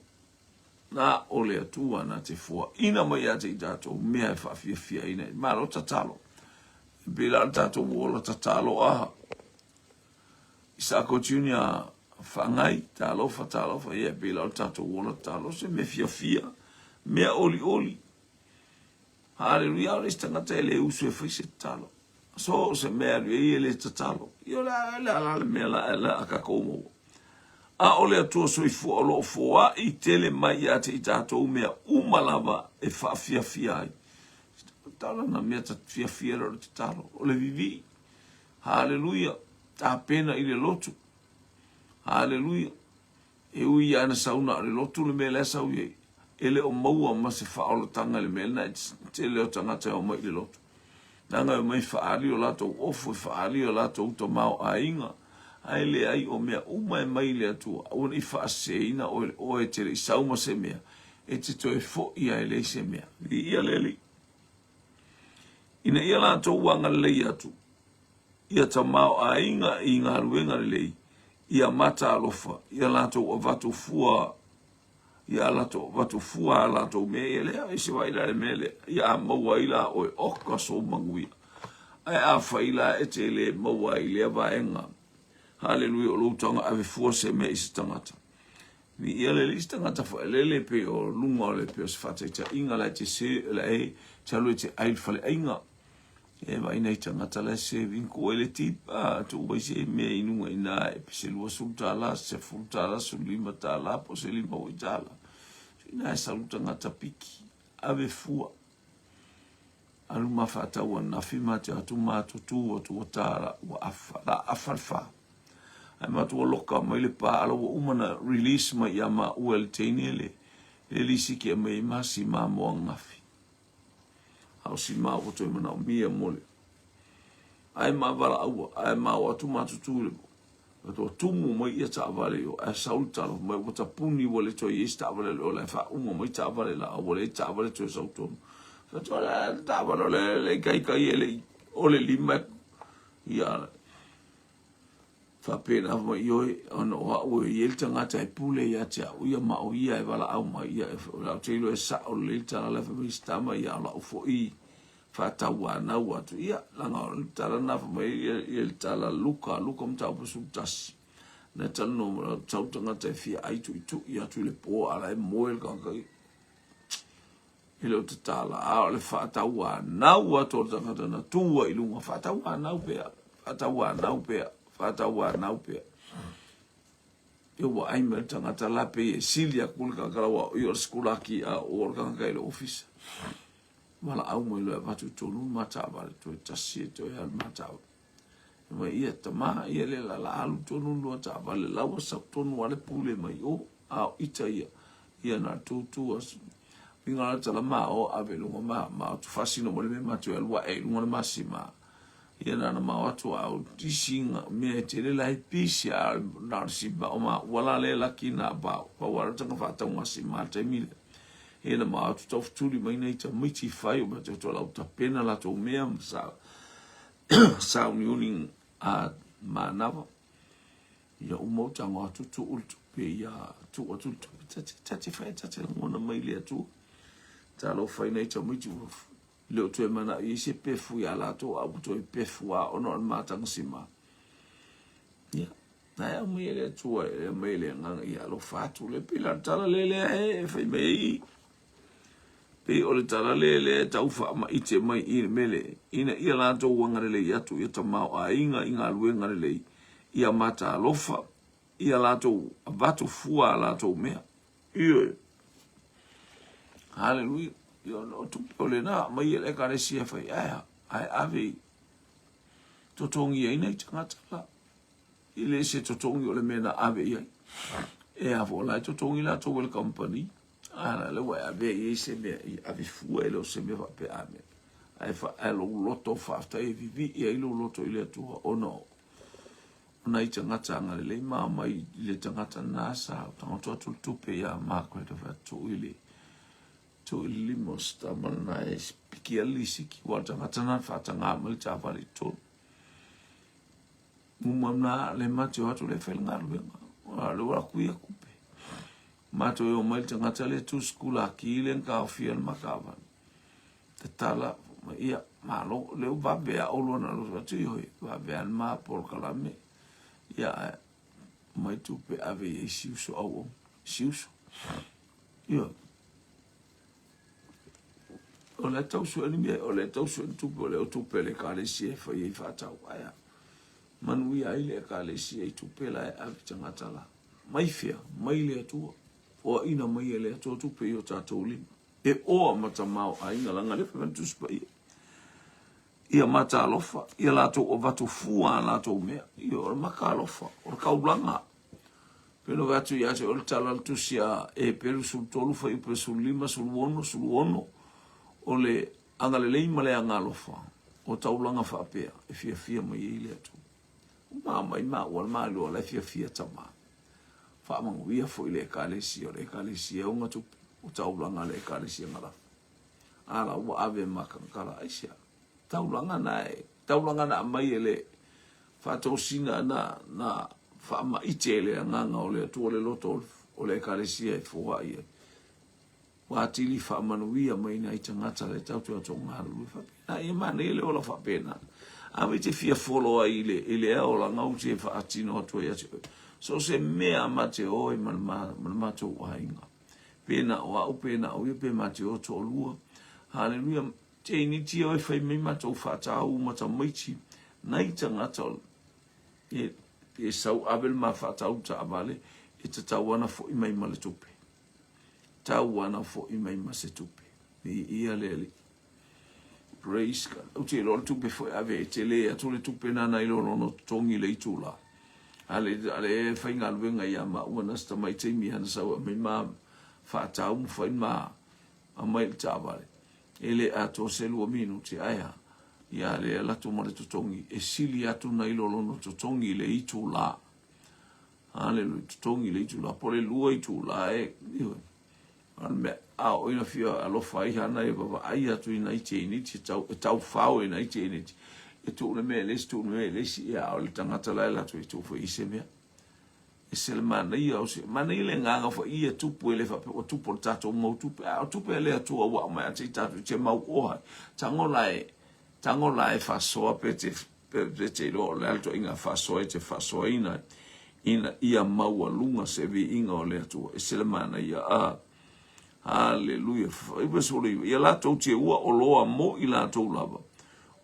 Na o le Atua na te foaina mai ia te i tatou mea e faafiafiaina ai. Malo tatalo. E pei la o le tatou ola tatalo aha. Isako Junior Whangai, talofa, talofa, ia e pei la o le tatou ola tatalo, se mea fiafia, mea olioli. Haleluia, o le isi tagata e le usu e fai se tatalo. So o se mea alu ai e le tatalo. Ia o le a le a le mea la la a tatou maua. A o le Atua soifua o lo o foai tele mai ia te i tatou mea uma lava e faafiafia ai. Tatalo na mea ta fiafia le o le tatalo, o le vivii. Haleluia, tapena i le lotu. Haleluia. E ui ia na sau na o le lotu le mea lea sau i ai, e le o maua ma se faaolataga i le mea lena, e tele o tagata e omai i le lotu. Leaga e omai e faaali o latou ofu, e faaali o latou tamaoaiga, ae leai o mea uma e mai i le Atua. Aua ne i faaseseina oe le oe e te le i sau ma se mea, e te toe foi lava e leai se mea. Viia le Alii. Ina ia latou agalelei atu, ia tamaoaiga i galuega lelei, ia matalofa, ia latou avatu fua, ia latou avatu fua a latou mea, ia lea, e se vai la le mea lea, ia a maua ai la oe, oka sou manuia. Ae afai la e te le maua ai lea vaega, haleluia, o lou taga ave fua se mea i se tagata. Viia le Alii se tagata faelele pei o luga o le pei o se faataitaiga la e te se, la e te alu e te ai i le faleaiga. E vaai nai tagata la e serving ko ele tip a tuu mai se mea i luga i ina e se $20, se $10, $15 po o se $5 foi tala. Ina e sau le tagata piki, ave fua. Alu ma faatau ananafi ma te atu ma tutu atu ua tala, ua afa, la afa le fa. Ae matou ua loka mai le pa ala ua uma na release mai ia maua e le teine le le lisiti e aumai ai ma si mamoa ananafi. A o si ma ua toe manaomia mo le ae ma valaau ae ma o atu ma tutu i le ua tumu mai ia taavale i o ae sau le tala mai ua tapuni ua le toe i ai se taavale o la e faauma mai taavale la ua leai taavale toe sau tonu. Fai atu, le taavale o le le ikaika ia e le i o le lima ia. Faapena fai mai, Ioe, ona o a'u e i ai le tagata e pule ia te a'u ia, ma o ia e valaau mai ia, ou te iloa e sa'o lelei le tala lea. Fai mai si tama ia, o la'u foi faatauanau atu ia, leaga o le tala lena fai mai ia, ia le tala Luka, Luka mataupu 11, na talanoa mai, sau tagata e fia ai tuitui atu i le po, a la e moe le tagata e le o tatala, a o le faatauanau atu o le tagata na tu ai i luga, faatauanau pea, faatauanau pea, faatauanau pea. Ia ua ai mai le tagata la pei e sili aku le tagata la ua o le sikulaki a o le tagata i le ofisa. Valaau mai loa e avatu i tonu le ma taavale, toe tasi e toe alu ma taavale. Mai ia tama ia le la la alu tonu lua taavale la ua sau tonu a le pule mai o a o ita ia ia na tutu as winga la tala ma o ave lunga ma ma tu fasino mo le me ma tu alu e lunga le masima ia na na ma o atu a o tisi nga me tele la pisi a na si ba o ma wala le la kina ba pa wala tanga fa tanga si ma te mi e na ma atu tau tuli mai nei ta miti fai o ma te to la tapena la to mea sa sauniuni a manawa ia uma o tago atu tuu le tupe ia tuu atu le tupe ta te ta te fai ta te lagona mai le Atua. Talofa i nai tamaiti ua le o toe manao i ai se pefu iā latou a ua toe pefu a ona o le matagasima. Ia, na e aumai e le Atua e aumai e le Agaga ia alofa atu le pei la le tala le lea e fai mai ai Pei o le tala lea lea e tau faamaite mai i le mele, ina ia latou agalelei atu ia tamaoaiga i galuega lelei, ia matalofa, ia latou avatu fua a latou mea. Ioe. Haleluia. Ia o tupe o lena mai e le ekalesia fai ae ae ave i totogi ai nei tagata la. I le se totogi o le mea na ave i ai. E a fo la e totogi latou e le company. A le ua e ave i ai se mea i ave fua e le o se mea faapea a mea. Ae fa ae lou loto faafetai e vivii ai lou loto i le Atua ona o nai tagata agalelei ma aumai i le tagata na sa tagoto atu le tupe ia Margaret o fai atu tuu i le tuu i le lima o se tama lena e piki ai le lisiki ua le tagata na faataga mai le taavale i totonu. Uma na le mate o atu le fai le galuega. A le ua aku ia kupe. Matou e omai le tagata lea tu sikulaki le na taofia le ma taavale. Tatala ma ia, malo, lea ua vave a oulua na loso atu i hoi, vave a le ma polokalame. Ia, ae mai tupe ave i ai si uso au si uso. Ia. O le tau sue ni mea, o le tau sue ni tupe, o le o tupe le ekalesia e fai ai faatau. Ae a, manuia ai le ekalesia i tupe la e ave tagata la. Mai fea? Mai le Atua. Foaina mai e le Atua tupe i o tatou lima. E oa ma tamaoaiga leaga lea fai mai le Tusi Paia. Ia matalofa, ia latou avatu fua a latou mea. Ia o le matalofa, o le kaulaga. Pei ona vaai atu ia te oe le tala a le Tusi a Eperu 13 fuaiupu 15, 16, 16, o le agalelei ma le agalofa o taulaga faapea e fiafia mai ai le Atua. Uma mai maua le Malo la e fiafia tama. Faamanuia foi le Ekalesia, o le Ekalesia e ona tupe, o taulaga a le Ekalesia na lafo. A la ua ave ma kankala, aisea? Taulaga na e, taulaga na aumai e le faatosina na, na faamaite e le agaga o le Atua le loto o le Ekalesia e foai ai. Ua atili faamanuia mai nai tagata le tau te atu galulue faapena. Ia manaia le ola faapena. A e te fia folo ai i le, i lea olaga ou te faatino atu ai ia te oe. So o se mea ma te oe ma le, ma, ma le matou aiga. Pe na o au, pe na o ia, pe ma te o toalua. Haleluia. Te initia oe fai mai matou faatau ma tamaiti nai tagata e, e sau ave le ma faatau taavale e tatau ana foi mai ma le tupe. Tau ana foi mai ma se tupe. Viia le Alii. Praise God. Ou te iloa le tupe foi ave e tele atu le tupe nana i lo lono totogi le itula. Ale, ale e faigaluega ia maua na se tamai taimi ana sau aumai ma faatau ma fai ma aumai le taavale. E le atoa se lua minuti, ae a? Ia le alu atu ma le totogi, e sili atu nai lo lono totogi i le itula. Haleluia, totogi le itula, po o le lua itula e, ioe. A o le mea, a o ina fia alofa ai hana e vavaai atu i nai teiniti, e tau, e taufao i nai teiniti. E tuu le mea i le isi, tuu le mea i le isi, ia a o le tagata la e alu atu e tuu foi i se mea. E ese le manaia o se, manaia le agaga foi ia tupu e le faapea ua tupu o le tatou mau tupe, a o tupe a le Atua ua aumai atu i tatou te mau oa ai. Tago la e, tago la e faasoa pe te, pe te iloa o le a le ituaiga faasoa e te faasoaina ina ia maualuga se viiga o le Atua. E ese le manaia, a. Haleluia. 99. Ia latou te ua oloa mo i latou lava,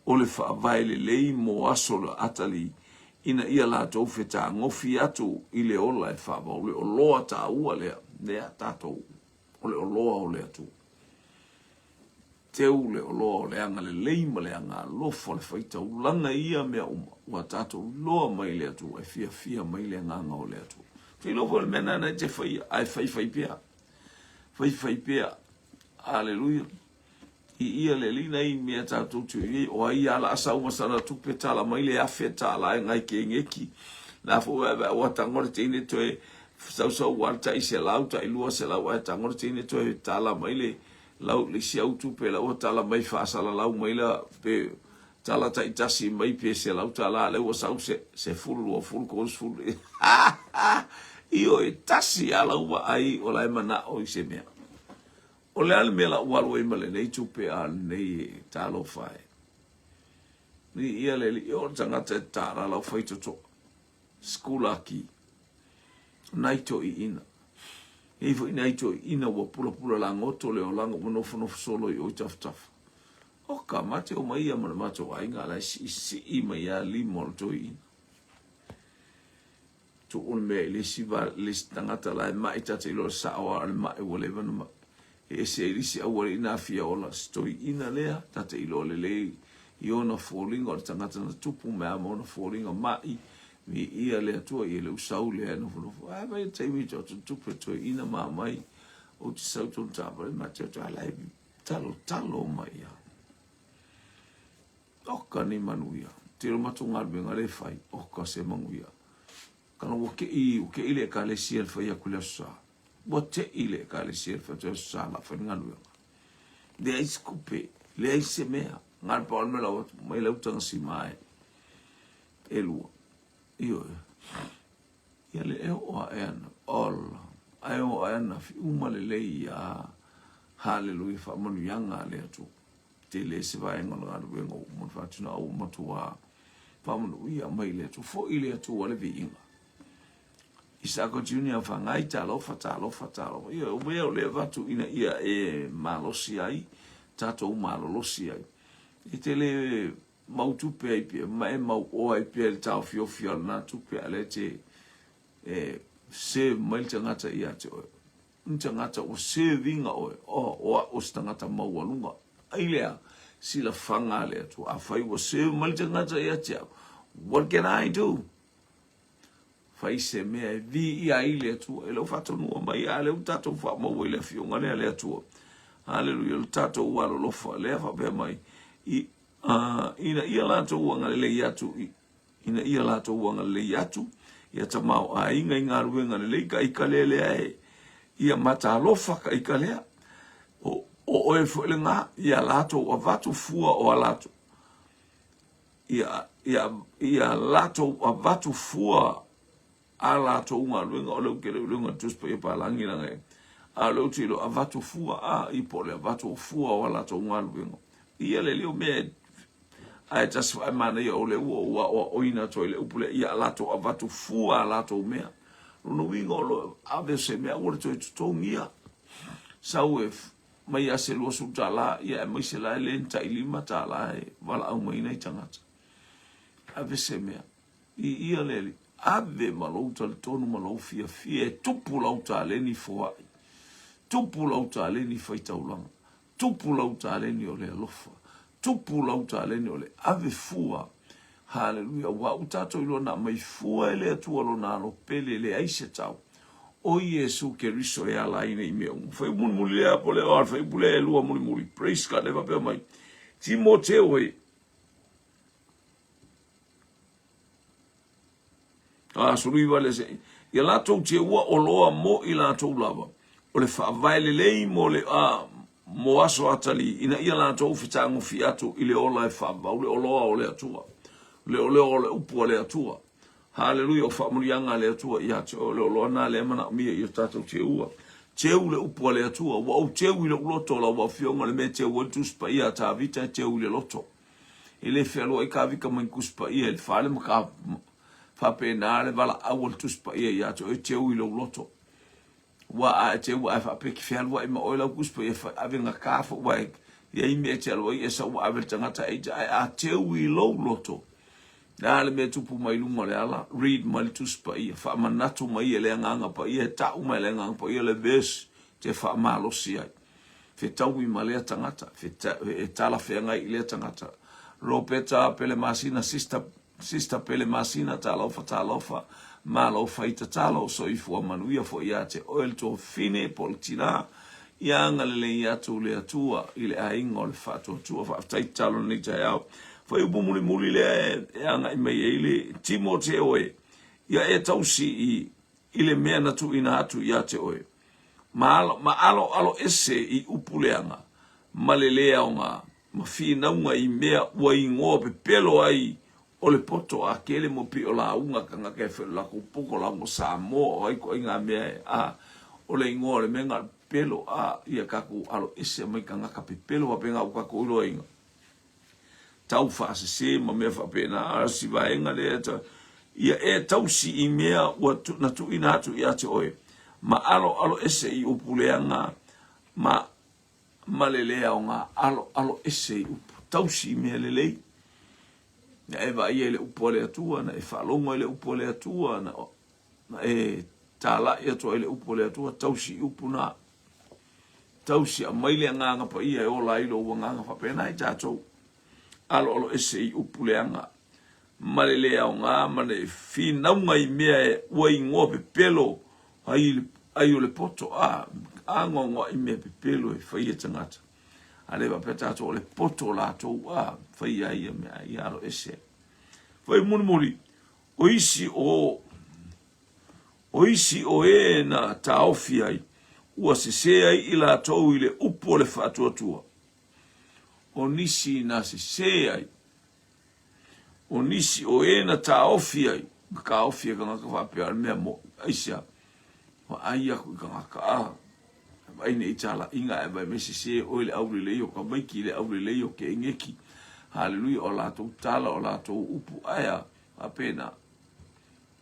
o le faavae lelei mo aso le atalii, ina ia latou fetagofi atu i le ola e faavau. O le oloa taua lea, lea tatou, o le oloa o le Atua. Teu le oloa o le agalelei ma le agalofa o le faitaulaga i ia mea uma, ua tatou iloa mai le Atua, e fiafia mai le agaga o le Atua. Te iloa foi o le mea lena e te faia, ae faifai pea. Faifai pea. Aleluia. I ia le alii nai mea tatou te i ai, o ai a la sau ma sana tupe tala mai le $1000 e ngai kengeki. La fo wa wa wa tango le teine toe sau sau wa tai selau tai lua selau ai tango le teine toe tala mai le lau le isi au tupe la ua tala mai faasalalau mai la pe tala taitasi mai pe $100 lea ua sau se 10, 20, 30. Ioe, tasi a lau vaai o la e manao i se mea. O le a le mea la ua alu ai ma lenei tupe a lenei e talofa e. Ni ia le alii o le tagata e tala lau fai toto. Sikulaki. Nai toeaiina. E i ai foi nai toeaiina ua pulapula lagoto le olaga ua nofonofo solo i o i tafatafa. Oka, mate o mai ia ma le matou aiga la e siisii mai lava lima o le toeaina. Tuu le mea i le isi, le isi tagata la e mai ta te iloa le sao lava o le mai ua leva ona mai. E ese ai le isi aua le ina fia ola se toeaina lea ta te iloa lelei i ona foliga o le tagata na tupu mai lava ma ona foliga mai viia le Atua ia le usau lea e nofonofo ae vai le taimi to atu tupe toeaina ma mai ou te sau tonu taavale ma te atu ala e talotalo mai ia oka ni manuia tiro matou galuega le fai oka se manuia kana ua kei ua kei le ekalesia le fai atu le aso sa ua tei le ekalesia le fai atu le aso sa la fai le galuega leai se tupe leai se mea na le pau le mea lau atu mai lau tagasima e elua. Ioe. Ia le e oo ae ana. Ola. Ae oo ae ana fi uma lelei ia. Haleluia faamanuiaga a le Atua. Tele se vaega o le galuega ua uma ona faatino a ua matua faamanuia mai le Atua. Foi le Atua le viiga. Isako Junior Whangai, talofa, talofa, talofa. Ia, o mea o le avatu ina ia e malosi ai, tatou malolosi ai. E te le mau tupe ai pea, ma e mau oa ai pea i le taofiofi o lena tupe, a lea te e serve mai le tagata ia te oe. Ni tagata ua serve inga oe, oh, o a'u o se tagata maualuga. Ai lea, silafaga a le Atua. Afai ua serve mai le tagata ia te au, what can I do? Fai se mea e viia ai le Atua. E le o faatonuga mai, a lea ua tatou faamaua i le Afioga lea a le Atua. Haleluia, o le tatou alolofa lea faapea mai, i, uh, ina ia latou agalelei atu, i, ina ia latou agalelei atu, ia tamaoaiga i galuega lelei, ka ika lea lea e, ia matalofa ka ika lea. O, o oe foi lena, ia latou avatu fua o a latou, ia, ia, ia latou avatu fua a latou galuega, o le u ke le ulenga Tusi Paia Palangi langa e, a o le u te iloa avatu fua a i po o le avatu o fua o a latou galuega. Ia le leo mea e ae tasi fae manaia o le ua ua aoaoina atu ai le upu lea, ia latou avatu fua a latou mea. Lona uiga o lo ave se mea aua le toe totogia. Sau e mai ia se $20, ia aemaise la e le ni tai $5 e valaau mai ai tagata. Ave se mea. I ia le Alii, ave ma lou talitonu ma lou fiafia e tupu lau taleni foai, tupu lau taleni faitaulaga, tupu lau taleni o le alofa, tupu lau taleni o le ave fua. Haleluia, aua ua tatou iloa na aumai fua e le Atua lona alo pele e leai se tau. O Iesu Keriso e ala ai nei mea uma. Fai mulimuli lea po le o fai upu lea e lua mulimuli. Praise God, le faapea mai. Timoteo e A 19 le se ia latou te ua oloa mo i latou lava o le faavae lelei mo le a mo aso atalii, ina ia latou fetagofi atu i le ola e faavavau le oloa o le Atua, le oleo o le upu a le Atua. Haleluia, o faamanuiaga a le Atua ia te oe, o le oloa lena lea e manaomia ia tatou teua. Teu le upu a le Atua, ua ou teu i lou loto, lau Afioga, le mea e teu ai le Tusi Paia a Tavita e teu i le loto. E le fealuai Tavita mai Tusi Paia i le fale ma ka faapena le valaau a le Tusi Paia ia te oe, teu i lou loto. Ua a e teu ae faapea ke fealuai ma oe lau Tusi Paia e ave gata fo ua e i ai mea e te alu ai e sau ua ave le tagata e ita ae a teu i lou loto. Le a le mea e tupu mai luga o le ala? Read mai le Tusi Paia, faamanatu mai e le Agaga Paia, e tau mai e le Agaga Paia le verse te faamalosi ai. Fetaui ma lea tagata, e talafeagai i lea tagata. Ropeta Pelemasina, Sister, Sister Pelemasina, talofa, talofa, malo fai tatalo, soifua manuia foi ia te oe le tuafafine po o le tinā. Ia agalelei atu le Atua i le aiga o le faatuatua. Faafetai tatalo i lenei taeao. Fuaiupu mulimuli lea e agai mai ai le Timoteo e, ia e tausi i, i le mea na tuuina atu ia te oe. Ma alo, ma aloalo ese i upu leaga, ma le lē aoga, ma finauga i mea ua igoa pepelo ai o le poto a kele mo pei o lauga kangaka e fai o lakou poto lauga Samoa o ai koaiga mea e a o le igoa o le mea na o le pepelo a ia tatou alo ese mai kangaka pepelo faapena ua tatou iloaina tau faasese ma mea faapena a o si vaega lea ta ia e tausi i mea ua na tuuina atu ia te oe ma alo alo ese i upu leaga ma ma le le aoga alo alo ese i upu tausi i mea lelei na e vaaia i le upu a le Atua na e faalogo ai le upu a le Atua na, na e talai atu ai le upu a le Atua tausi i upu na tausi aumai le agaga paia e ola ai lou agaga faapena i tatou aloalo ese i upu leaga ma le le aoga ma le finauga i mea e ua igoa pepelo ai, ai o le poto a agoagoa i mea pepelo e fai e tagata a le faapea tatou o le poto latou a fai ai ia mea ia alo ese fai mulimuli o isi o O isi o e na taofi ai, ua sesē ai i latou i le upu o le faatuatua. O nisi na sesē ai, o nisi o e na taofi ai, na taofi e tagata faapea o le mea moʻi, aisea? Vaai aku i tagata, a, vaai nei talaiga ae vaai mai sesē oe i le aulelei o tamaiti, i le aulelei o keneki. Haleluia, o latou tala, o latou upu, ae a, faapena.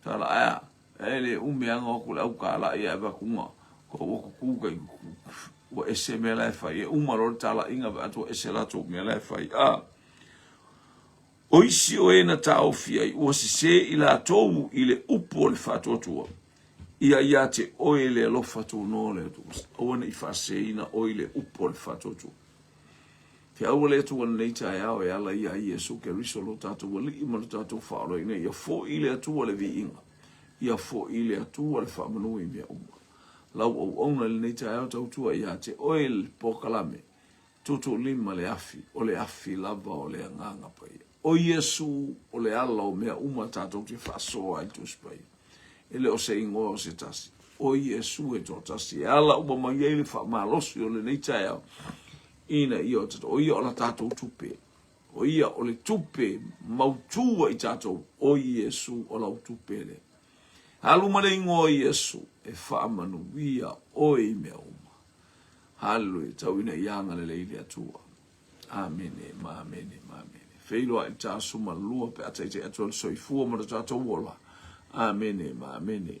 Tala aea, e le umi aga o atu le au talai ae avatuga ko ua kuku kai ua ese mea la e fai e uma loa le talaiga vaai atu ua ese latou mea la e fai a o isi o e na taofi ai ua sesē i latou i le upu o le faatuatua ia ia te oe le alofa tunoa o le Atua aua ne i faaseseina oe i le upu o le faatuatua Te aua le Atua lenei taeao e ala ia Iesu Keriso lo tatou Alii ma lo tatou Faaolaina, ia fo'i le Atua le viiga, ia fo'i le Atua le faamanu i mea uma. Lau auauna i lenei taeao tautua ia te oe le polokalame, tuutuulima le afi, o le afi lava o le Agaga Paia. O Iesu o le ala o mea uma tatou te faasoa ai le Tusi Paia. E le o se igoa o se tasi. O Iesu e toatasi e ala uma mai ai le faamalosi o lenei taeao ina ia o tatou, o ia o la tatou tupe. O ia o le tupe mautū a i tatou, o Iesu o lau tupe lea. Alu ma le igoa o Iesu e faamanuia oe i mea uma. Haleluia, tau ina ia agalelei le Atua. Amene ma amene ma amene. Feiloai i le ta aso ma le lua pe a taitai atu ai le soifua ma lo tatou ola. Amene ma amene.